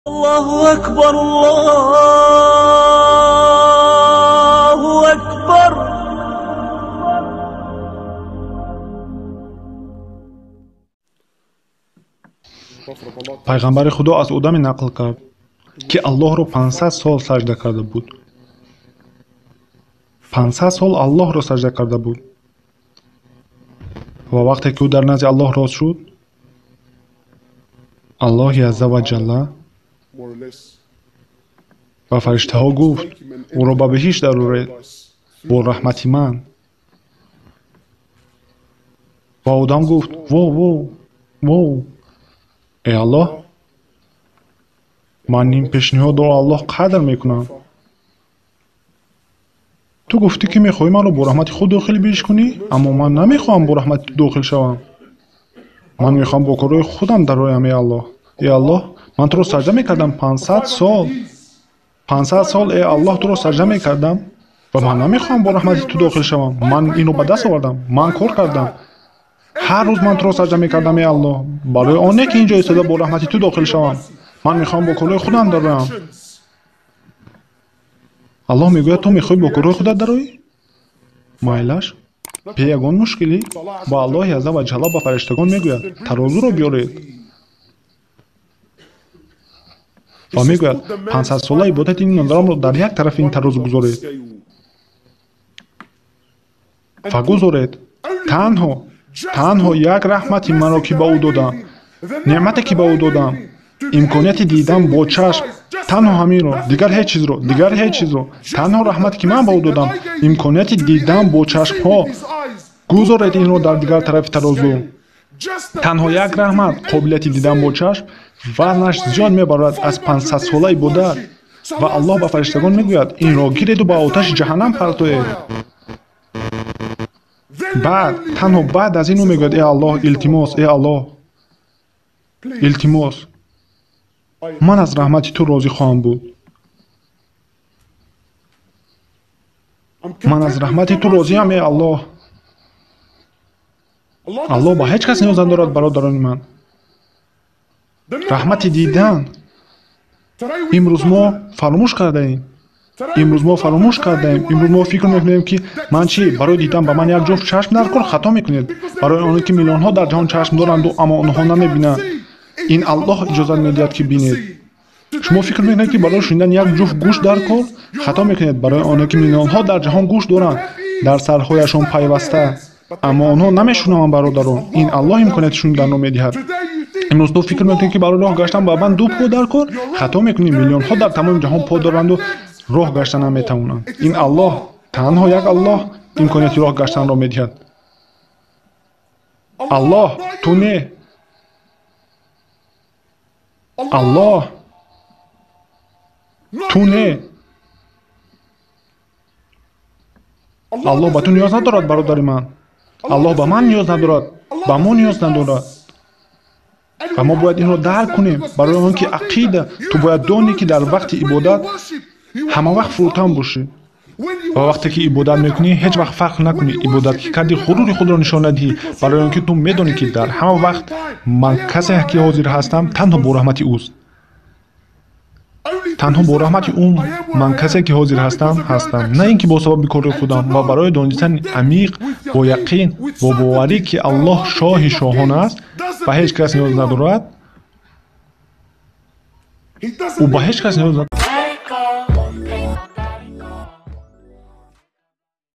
Аллоҳу акбар, Аллоҳу акбар. Пайғамбари Худо аз одаме нақл кард, ки Аллоҳро 500 сол сажда карда буд. 500 сол Аллоҳро сажда карда буд. Ва вақте ки ӯ дар назди Аллоҳ рост шуд, Аллоҳи азза ва ҷалла ба фариштаҳо гуфт: ӯро ба биҳишт дароред бо раҳмати ман. Ва одам гуфт: во во во, эй Аллоҳ, ман ин пешниҳодро Аллоҳ қадр мекунам. Ту гуфтӣ, ки мехоҳӣ маро бо раҳмати худ дохили биҳишт кунӣ, аммо ман намехоҳам бо раҳмати ту дохил шавам. Ман мехоҳам бо корҳои худам дароям, эй Аллоҳ. Эй Аллоҳ, ман туро сажда мекардам 500 сол. 500 сол, эй Аллоҳ, туро сажда мекардам ва ман намехоҳам бо раҳмати ту дохил шавам. Ман инро ба даст овардам, ман кор кардам. Ҳар рӯз ман туро сажда мекардам, эй Аллоҳ, барои он не ки инҷо истода бо раҳмати ту дохил шавам. Ман мехоҳам бо корҳои худам дароям. Аллоҳ мегӯяд: ту мехоҳӣ бо корҳои худат дароӣ? Майлаш, бе ягон мушкилӣ. Ба Аллоҳи азза ва ҷалла ба фариштагон мегӯяд: тарозуро биёред. Ва мегӯяд: 500-сола ибодати ин одамро дар як тарафи ин тарозу гузоред. Ва гузоред танҳо як раҳмати маро, ки ба ӯ додам, неъмате, ки ба ӯ додам, имконияти дидан бо чашм, танҳо ҳаминро, дигар ҳеҷ чизро, дигар ҳеҷ чизро, танҳо раҳмате, ки ман ба ӯ додам, имконияти дидан бо чашмҳо, гузоред инро дар дигар тарафи тарозу. Танҳо як раҳмат, қобилияти дидан бо чашм, вазнаш зиёд мебарад аз 500-сола ибодат. Ва Аллоҳ ба фариштагон мегӯяд: инро гиреду ба оташи ҷаҳаннам партоед. Баъд, танҳо баъд аз ин ӯ мегӯяд: эй Аллоҳ, илтимос, эй Аллоҳ, илтимос, ман аз раҳмати ту розӣ хоҳам буд. Ман аз раҳмати ту розиям, эй Аллоҳ. Аллоҳ ба ҳеҷ кас ниёз надорад, бародарони ман. Раҳмати дидан. Имрӯз мо фаромӯш кардаем. Имрӯз мо фаромӯш кардаем. Имрӯз мо фикр мекунем, ки ман чӣ, барои дидан ба ман як ҷуфт чашм дар кор? Хато мекунед. Барои оне ки миллионҳо дар ҷаҳон чашм доранду, аммо онҳо намебинанд. Ин Аллоҳ иҷозат медиҳад, ки бинед. Шумо фикр мекунед, ки барои шунидан як ҷуфт гӯш дар кор? Хато мекунед. Барои оне ки миллионҳо дар ҷаҳон гӯш доранд, дар сарҳояшон пайваста, аммо онҳо намешунаванд, бародарон. Ин Аллоҳ имконияти шуниданро медиҳад. Имрӯз ту фикр мекунӣ, ки барои роҳ гаштан ба ман ду по дар кор? Хато мекунӣ. Миллионҳо дар тамоми ҷаҳон по доранду роҳ гаштан наметавонанд. Ин Аллоҳ, танҳо як Аллоҳ имконияти роҳ гаштанро медиҳад. Аллоҳ, ту не. Аллоҳ, ту не. Аллоҳ ба ту ниёз надорад, бародари ман. Аллоҳ ба ман ниёз надорад, ба мо ниёз надорад. Ва мо бояд инро дарк кунем. Барои он ки ақида, ту бояд донӣ, ки дар вақти ибодат ҳама вақт фурӯтан бошӣ. Ва вақте ки ибодат мекунӣ, ҳеҷ вақт фахр накунӣ. Ибодат ки кардӣ, ғурури худро нишон надиҳӣ, барои он ки ту медонӣ, ки дар ҳама вақт ман касе, ки ҳозир ҳастам, танҳо бо раҳмати ӯст. Танҳо бо раҳмати ӯ ман касе, ки ҳозир ҳастам, ҳастам, на ин ки бо сабаби кори худам. Ва барои донистани амиқ, бо яқин, бо боварӣ, ки Аллоҳ шоҳи шоҳон аст, ба ҳеҷ кас ниёз надорад, ӯ ба ҳеҷ кас ниёз надорад.